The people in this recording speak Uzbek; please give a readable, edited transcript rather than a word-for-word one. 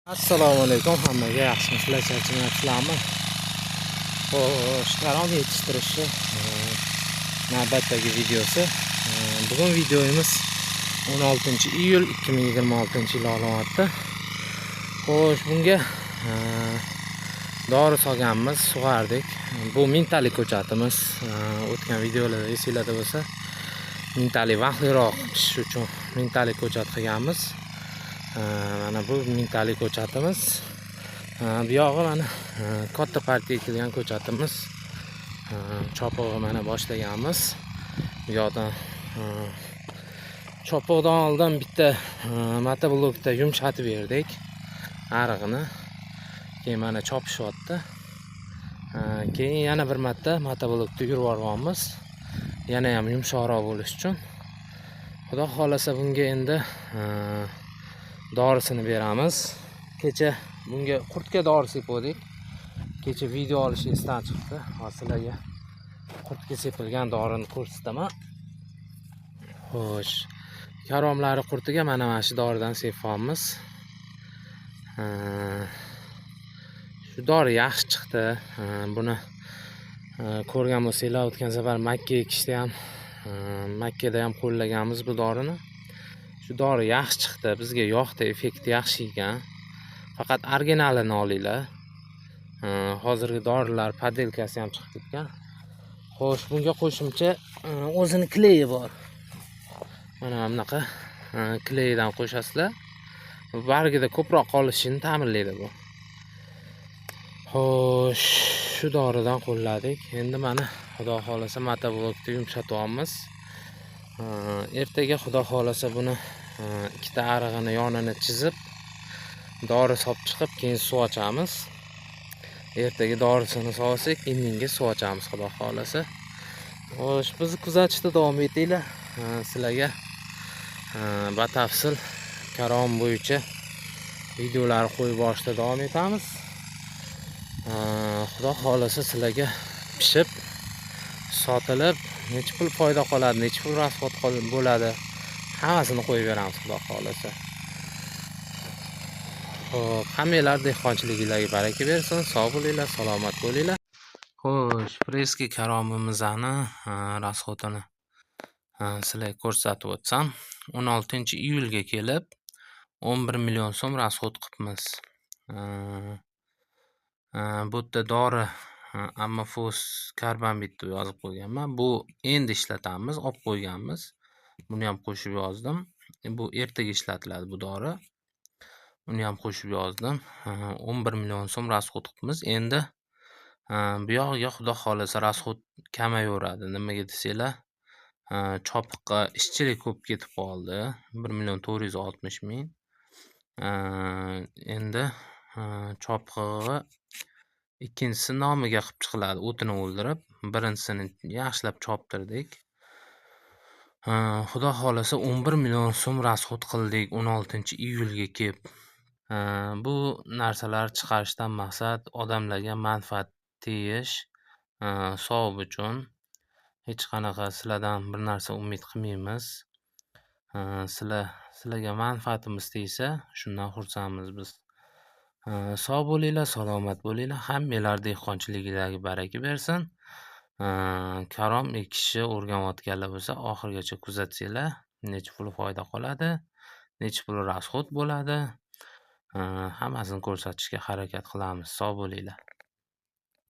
Assalomu alaykum hammaga, yaxshimisizlar, charchamayapsizlarmi? Xo'sh, karom yetishtirishi navbatdagi videosi. Bugun videomiz 16 iyul 2026 yil olyapti. Xo'sh, bunga dori solganmiz, sug'ardik. Bu mintalik ko'chatimiz. O'tgan videolarda esinglarda bo'lsa, mintalik vaqtliroq pishishi uchun mintalik ko'chat qilganmiz. Mana bu mintalik ko'chatimiz. Bu yog'i mana katta partiya ekilgan ko'chatimiz. Chopig'i mana boshlaganmiz. Bu yoqdan chopiqdan oldin bitta motoblokda yumshatib berdik arig'ini. Keyin mana chopishyapti. Keyin yana bir marta motoblokda yurib yuboryapmiz. Yana ham yumshoqroq bo'lishi uchun. Xudo xohlasa, bunga endi dorisini beramiz. Kecha bunga qurtga dori sepuvdik. Kecha video olish esdan chiqdi. Hozir sizlarga qurtga sepilgan dorini ko'rsataman. Xo'sh, karomlari qurtiga mana shu doridan sepyapmiz. Shu dori yaxshi chiqdi. Buni ko'rgan bo'lsanglar, o'tgan safar makka ekishda ham, makkada ham qo'llaganmiz bu dorini. Shu dori yaxshi chiqdi, bizga yoqdi, effekti yaxshi ekan. Faqat originalini olinglar. Hozirgi dorilar подделка si ham chiqib ketgan. Xo'sh, bunga qo'shimcha o'zini клей i bor. Mana bunaqa клей dan qo'shasizlar. Bargida ko'proq qolishini ta'minlaydi bu. Xo'sh, shu doridan qo'lladik. Endi mana, Xudo xohlasa, motoblokda yumshatyapmiz. Ertaga, Xudo xohlasa, buni ikkita arig'ini yonini chizib, dori solib chiqib, keyin suv ochamiz. Ertaga dorisini solsak, indinga suv ochamiz, Xudo xohlasa. Xo'sh, bizni kuzatishda davom etinglar. Sizlarga batafsil karom bo'yicha videolar qo'yib borishda davom etamiz. Xudo xohlasa, sizlarga pishib, sotilib, necha pul foyda qoladi, necha pul расход bo'ladi, hammasini qo'yib beramiz, Xudo xohlasa. Xo'p, hammanglar dehqonchiliginglarga baraka bersin, sog' bo'linglar, salomat bo'linglar. Xo'sh, фрезский karomimizni расход ini sizlarga ko'rsatib o'tsam, 16 iyulga kelib 11 million so'm расход qilibmiz. Bu yerda dori ammofos karbamid deb yozib qo'yganman. Bu endi ishlatamiz, olib qo'yganmiz. Buni ham qo'shib yozdim. Bu ertaga ishlatiladi bu dori. Uni ham qo'shib yozdim. 11 million so'm расход qilibmiz. Endi bu yog'iga, Xudo xohlasa, расход kamayaveradi. Nimaga desanglar, chopiqqa ishchilik ko'p ketib qoldi. 1 million 460 ming. Endi chopqig'i ikkinchisi nomiga qilib chiqiladi, o'tini o'ldirib. Birinchisini yaxshilab choptirdik. Xudo xohlasa, 11 million so'm расход qildik 16 iyulga kelib. Bu narsalar chiqarishdan maqsad odamlarga manfaat tegish, savob uchun. Hech qanaqa sizlardan bir narsa umid qilmaymiz. Sizlarga manfaatimiz tegsa, shundan xursandmiz biz. Sog' bo'linglar, salomat bo'linglar. Hammanglar dehqonchiliginglarga baraka bersin. Karom ekishni o'rganayotganlar bo'lsa, oxirigacha kuzatsanglar, necha pul foyda qoladi, necha pul расход bo'ladi, hammasini ko'rsatishga harakat qilamiz. Sog' bo'linglar.